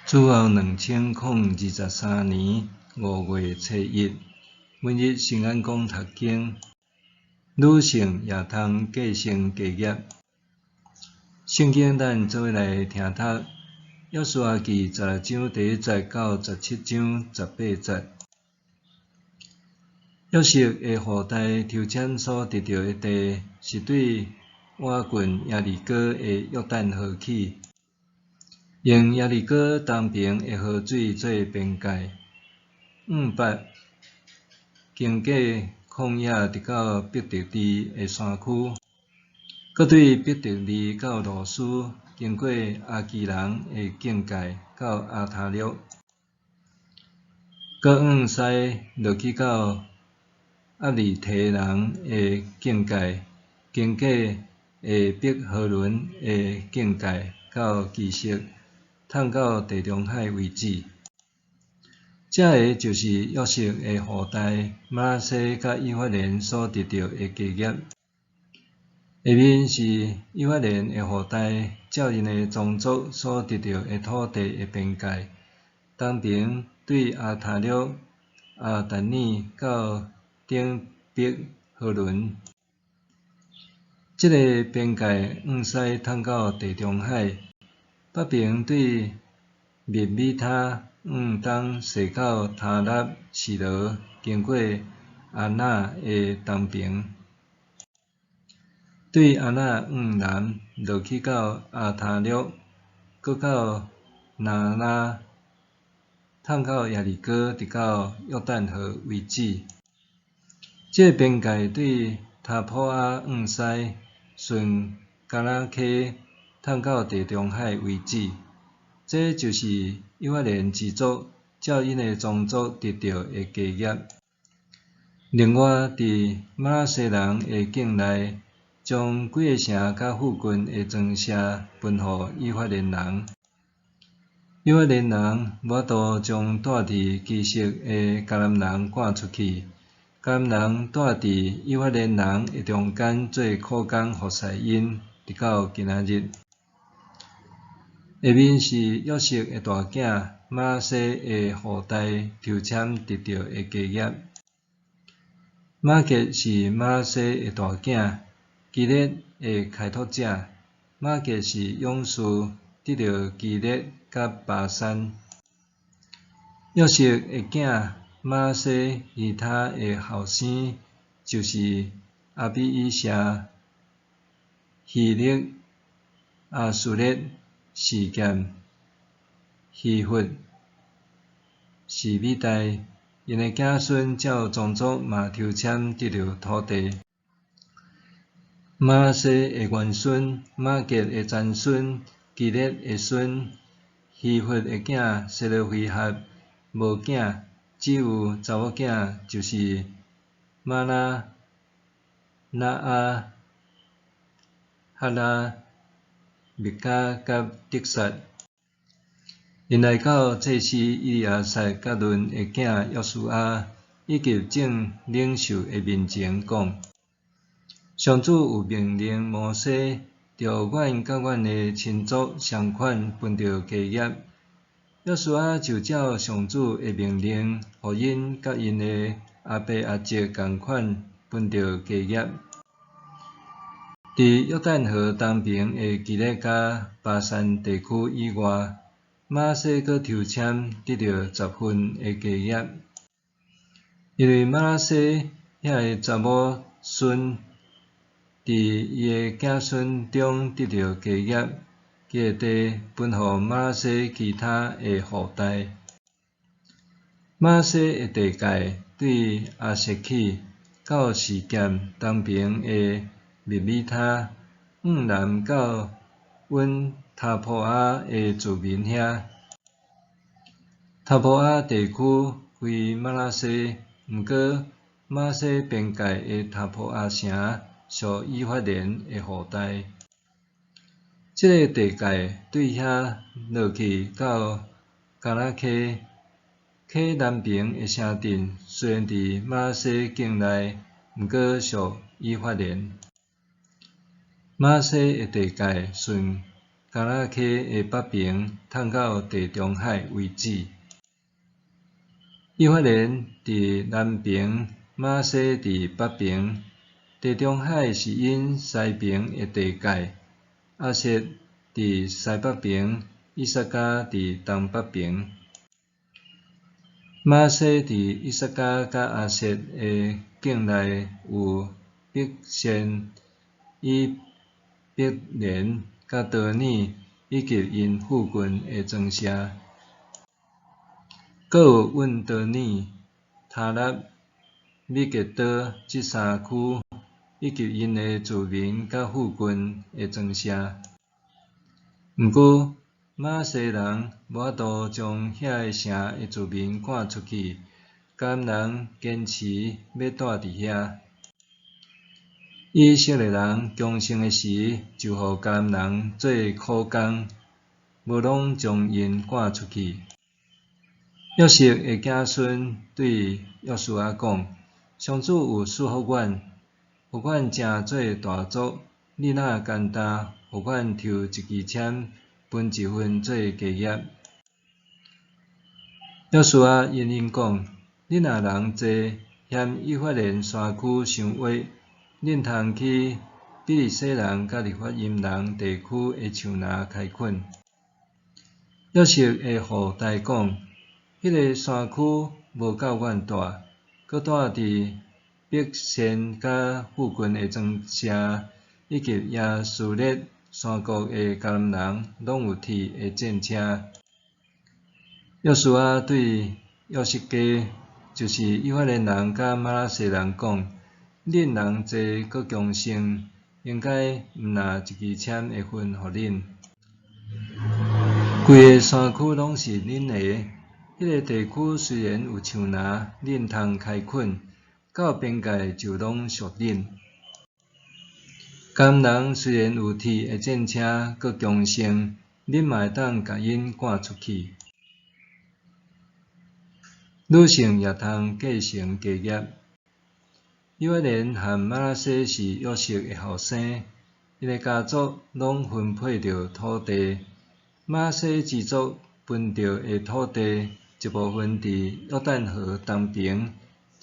主後2023年5月初1，每日新眼光讀經，女性也通繼承家業。聖經咱做伙來聽讀《約書亞記》16章第1節到17章18節。約瑟的後代抽籤所得著的地，是對倚近耶利哥的約旦河起，用耶利哥東爿的河水做邊界，往北經過曠野，直到伯特利的山區，閣對伯特利到路斯，經過亞基人的境界到亞他略，閣往西落去到厄里提人的境界，經過下伯何崙的境界到基色，淌到地中海為止。這个就是約瑟的後代瑪拿西佮以法蓮所得著的家業。下面是以法蓮的後代照𪜶的宗族所得著的土地的邊界：東爿對亞他略、亞但耳到頂伯何崙。這个邊界往西淌到地中海，北爿對密美他往東踅到他納示羅，經過亞那的東爿，對亞那往南落去到亞他略，閣到拿拉，淌到耶利哥，直到約旦河為止。這个邊界對他普亞往西，順迦拿溪淌到地中海為止。這就是以法蓮支族照𪜶的宗族得著的家業。另外，佇瑪拿西人的境內，將幾个城佮附近的莊舍分予以法蓮人。以法蓮人無法度將蹛佇基色的迦南人趕出去。迦南人蹛佇以法蓮人的中間做苦工服侍𪜶，直到今仔日。下面是約瑟的大囝瑪拿西的後代抽籤得著的家業。瑪結是瑪拿西的大囝，基列的開拓者。瑪結是勇士，得著基列佮巴珊。約瑟的囝瑪拿西其他的後生就是亞比以謝、希勒、亞書列、示劍、希弗、示米大，𪜶的子孫照宗族嘛抽籤得著土地。瑪拿西的外孫、瑪結的曾孫、基列的孫、希弗的囝西羅非哈無囝，只有查某囝，就是瑪拉、拿阿、哈拉、密迦佮得撒。𪜶來到祭司以利亞撒佮嫩的囝約書亞，以及眾領袖的面前講：上主有命令摩西，著阮佮阮的親族相款分著家業。約書亞就照上主的命令，予𪜶佮𪜶的阿伯阿叔仝款分著家業。佇約旦河東爿的基列佮巴珊地區以外，瑪拿西閣抽籤得著10份的家業。因為瑪拿西遐个查某孫佇伊的子孫中得著家業，伊的地分予瑪拿西其他的後代。瑪拿西的地界對亞設起，到示劍東爿的密美他，往南到阮他普亞的住民遐。他普亞地區歸瑪拿西，毋過瑪拿西邊界的他普亞城屬以法蓮的後代。這个地界對遐落去到迦拿溪，溪南爿的城鎮，雖然佇瑪拿西境內，毋過屬以法蓮。瑪拿西的地界順迦迦拿溪的北爿，淌到地中海为止。以法莲佇南爿，瑪拿西佇北爿。地中海是𪜶西爿的地界。亞設佇西北爿，以薩迦佇東北爿。瑪拿西佇以薩迦佮亞設的境內有伯善、以祗蓮佮多爾，以及𪜶附近的莊舍。閣有穩多爾、他納、米結多這三區，以及𪜶的住民佮附近的莊舍。毋過，瑪拿西人無法度將遐个城的住民趕出去，迦南人堅持欲蹛佇遐。以色列人強盛的時，就予迦南人做苦工，無攏將𪜶趕出去。約瑟的子孫對約書亞講：上主有賜福阮，予阮成做大族。你若甘擔，予阮抽一支籤，分一份做家業。約書亞應𪜶講：恁若人濟，嫌以法蓮山區傷矮，恁通去比利洗人佮利法因人地區的樹林開墾。約瑟的後代講：彼个山區無夠阮蹛，閣蹛佇伯善佮附近的莊舍，以及耶斯列山谷的迦南人，攏有鐵的戰車。約書亞對約瑟家，就是以法蓮人佮瑪拿西人講：恁人濟閣強盛，應該毋拿一支籤的份予恁。規个山區攏是恁的，彼个地區雖然有樹林，恁通開墾，到邊界就攏屬恁。迦南人雖然有鐵的戰車，閣強盛，恁嘛會當共𪜶趕出去。女性也通繼承家業。以法蓮和瑪拿西是約瑟的後生，𪜶的家族攏分配著土地。瑪拿西支族分著的土地，一部分佇約旦河東爿，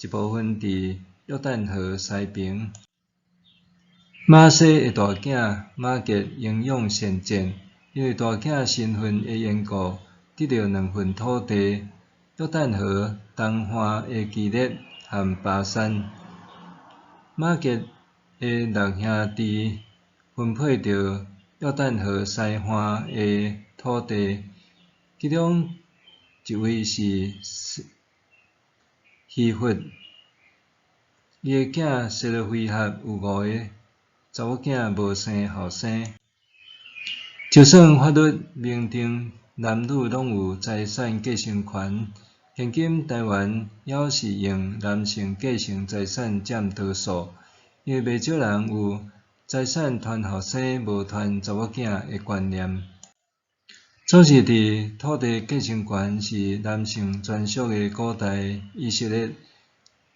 一部分佇約旦河西爿。瑪拿西的大囝瑪結英勇善戰，因為大囝身份的緣故，得著兩份土地：約旦河東岸的基列和巴珊。瑪結的六兄弟分配著約旦河西岸的土地，其中一位是希弗，伊的囝西羅非合有五个查某囝無生後生。就算法律明定男女攏有財產繼承權，現今台灣猶是用男性繼承財產佔多數，因為袂少人有財產傳後生無傳查某囝的觀念。總是佇土地繼承權是男性專屬的古代以色列，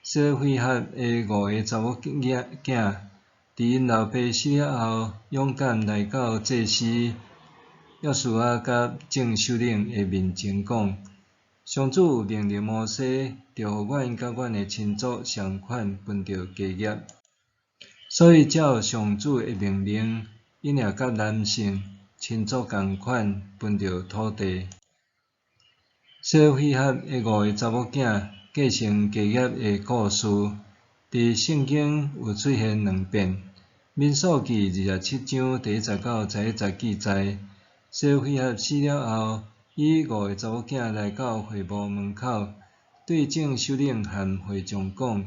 西羅非合的五个查某囝，佇𪜶老爸死了後，勇敢來到祭司約書亞佮眾首領的面前講：上主有命令摩西，著予阮佮阮的親族相款分著家業。所以照上主的命令，𪜶也佮男性親族仝款分著土地。西羅非合的五个查某囝繼承家業的故事，佇聖經有出現兩遍。民數記27章第1節到11節記載，西羅非合死了後，伊五个查某囝來到會幕門口，對眾首領和會眾講，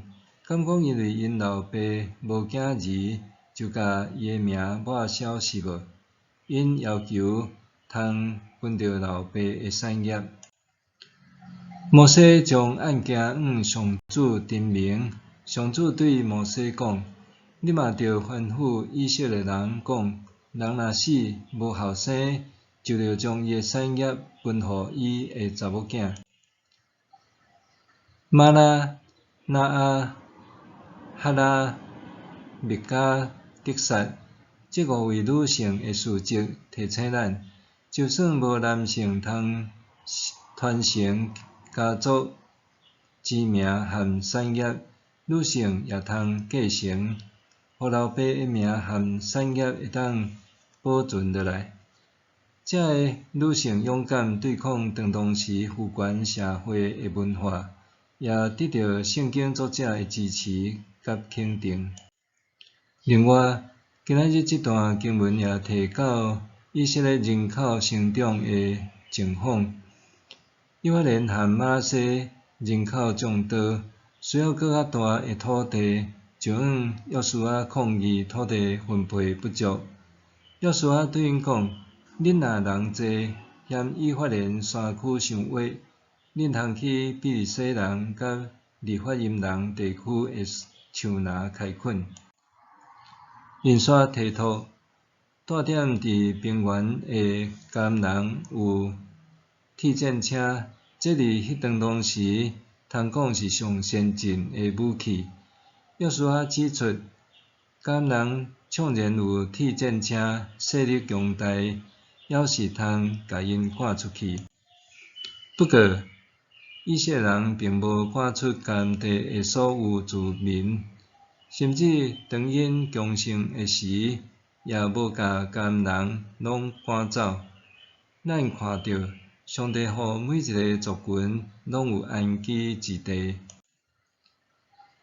敢講因為𪜶老爸無囝兒，就共伊的名抹消是無？𪜶要求通分著老爸的產業。摩西將案件向上主陳明，上主對摩西講：你嘛著吩咐以色列人講，人若死無後生，就著將伊的產業分予伊的查某囝。瑪拉、拿阿、哈拉、密迦、得撒，這五位女性的事蹟提醒咱，就算無男性通傳承家族之名和產業，女性也通繼承，予老爸的名和產業會當保存落來。這个女性勇敢對抗當時父權社會的文化，也得到聖經作者的支持佮肯定。另外，今仔日這段經文也提到以色列人口成長的情況。以法蓮和瑪拿西人口眾多，需要閣較大的土地，就向約書亞抗議土地分配不足。約書亞對𪜶講：恁若人濟，嫌以法蓮山區傷狹，恁通去比利洗人佮利法因人地區的樹林開墾。𪜶煞提出，駐點佇平原的迦南人有鐵戰車，這佇彼當當時通講是上先進的武器。約書亞指出，迦南人縱然有鐵戰車，勢力強大，猶是通共𪜶趕出去。不過，以色列人並無趕出迦南地的所有住民，甚至當𪜶強盛的時，也無共迦南人攏趕走。咱看著，上帝予每一个族群攏有安居之地。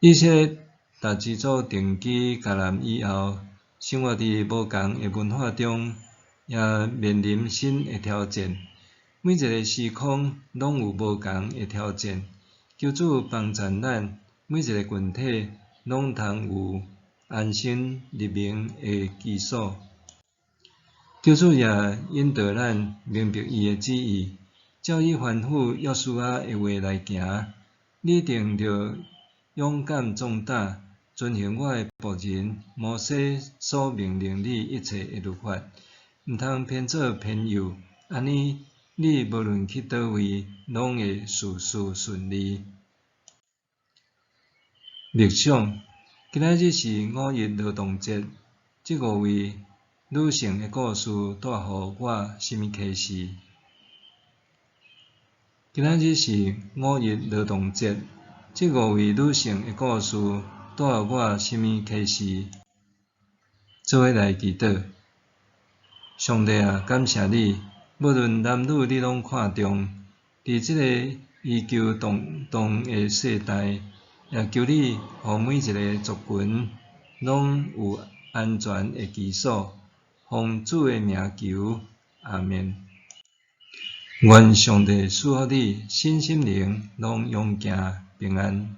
以色列十支族定居迦南以後，生活佇無仝的文化中，也面臨新的挑戰。每一个時空攏有無仝的挑戰，求主幫助咱，每一个群體攏通有安身立命的居所。求主也引導咱明白伊的旨意，照伊吩咐約書亞的話來行。你定著勇敢壯膽，遵行我的僕人摩西所命令你一切的律法，毋通偏左偏右，按呢，你無論去佗位，攏會事事順利。默想，今仔日是五一勞動節，這五位女性的故事帶予我啥物啟示？今仔日是五一勞動節，這五位女性的故事帶予我啥物啟示？做伙來祈禱。上帝啊，感謝你，無論男女，你攏看重。佇這個伊求動盪的世代，也求你予每一个族群攏有安全的居所。奉主的名求，阿們。願上帝賜福你，身心靈攏勇健平安。